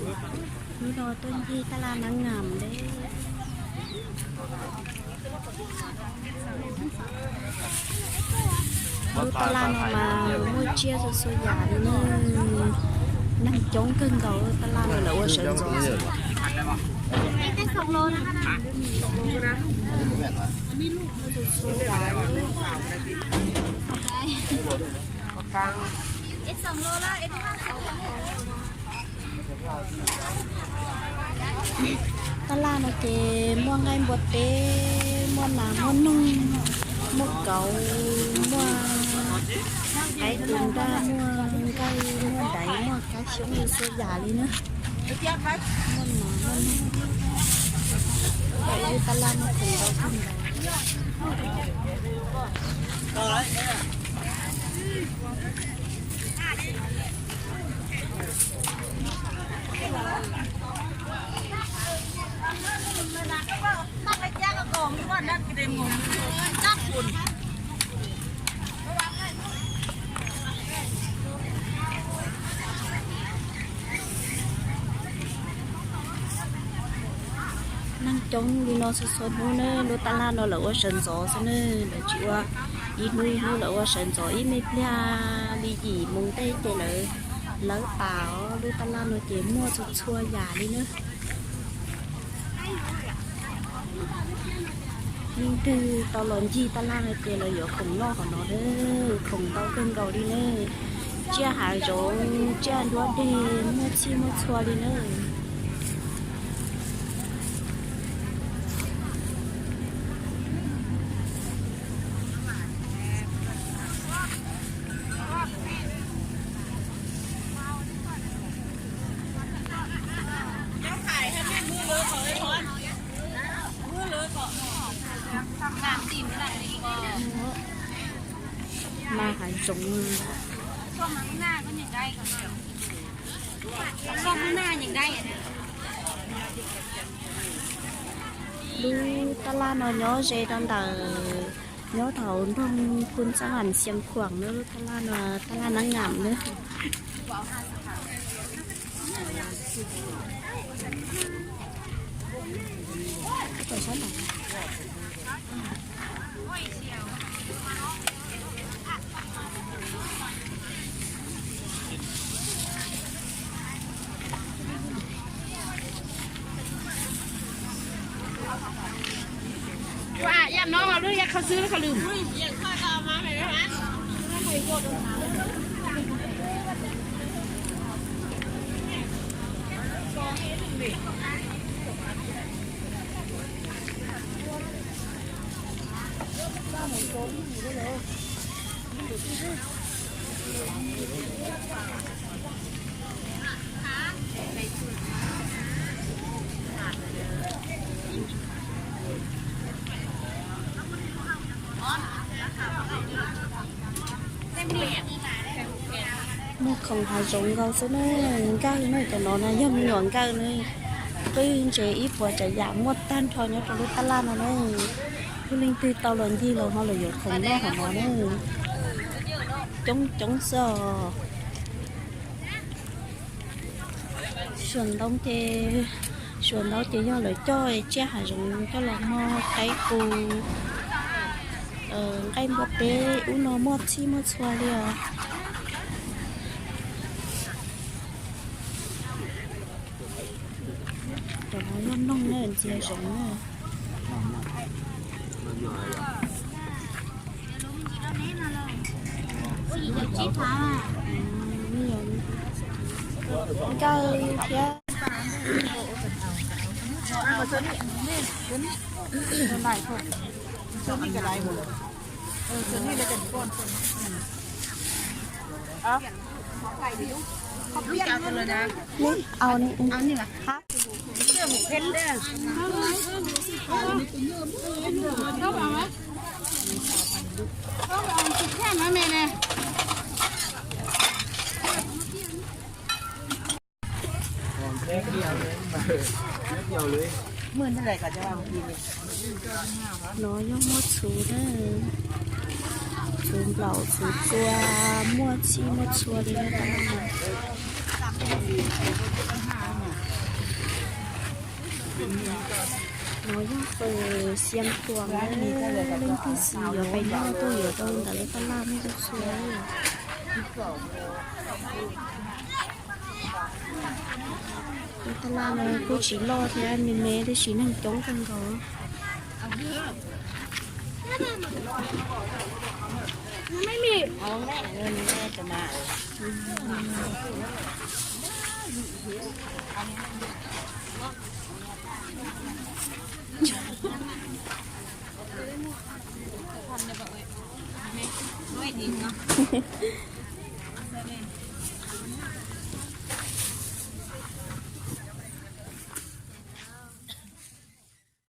Hnub no tuaj ncig taj laj Nab Ngam ne. Lub taj laj no mas muaj tsiaj txhua txhua yam li ne. Neeg coob kawg nkaus, lub taj laj no lawv ua sawv ntxov. Taj laj no ces muaj nqaij npua teb, muaj nas, muaj noog, muaj kauv, muaj qaib tus nraj, muaj nqaij, muaj daiv, muaj kab xyoob li txhua yam li na. Muaj nas, muaj noog. Lub taj laj no khoom ntau kawg nkaus. Neeg coob li no txhua txhua hnub ne, lub taj laj no lawv ua sawv ntxov xwb ne, lawv tsis ua ib hnub ib hnub, lawv ua sawv ntxov ib me pliag li yim moos tej ces lawv lawb tas os. Lub taj laj no ces muaj txhua txhua yam li na. Leej twg tau los ncig taj laj no ces lawv yuav khoom noj hauv no na, khoom ntau kawg nkaus li na. Tsiaj hav zoov, tsiaj nruab deg, muaj txhij muaj txhua li na. Mas hav zoov. Lub taj laj no nyob ze rau ntawm, nyob hauv nroog Phu Txab Vam Xiav Khuam na, lub taj laj no, taj laj Nab Ngam na. Muaj khoom hav zoov nkaus xwb na, nkawj na, cov no na yog me nyuam nkawj na. Qwj ntses ib puas tsav yam muaj tag nrho nyob rau lub taj laj no na. Yog leej twg tau los ncig los ho los yuav khoom noj hauv no na. Coob coob xwb os. Suav ntoo ces, suav ntoo ces yog lawv coj tsiaj hav zoov coj los hmo qaib qus, nqaij npua teb, ub no muaj txhij muaj txhua li os. Cov no yog noog na, ntxias zoov na. Nkawj thiab. Au, no yog muaj txhuv na, txhuv nplaum txhuv tua, muaj txhij muaj txhua li na. No yog fawm Xiav Khuam, leej twg xav yuav pais noj tuaj yuav rau ntawm lub tab laj no txhua txhua. Lub tab laj no kuj tsis loj thiab, me me tab sis neeg coob kawg nkaus.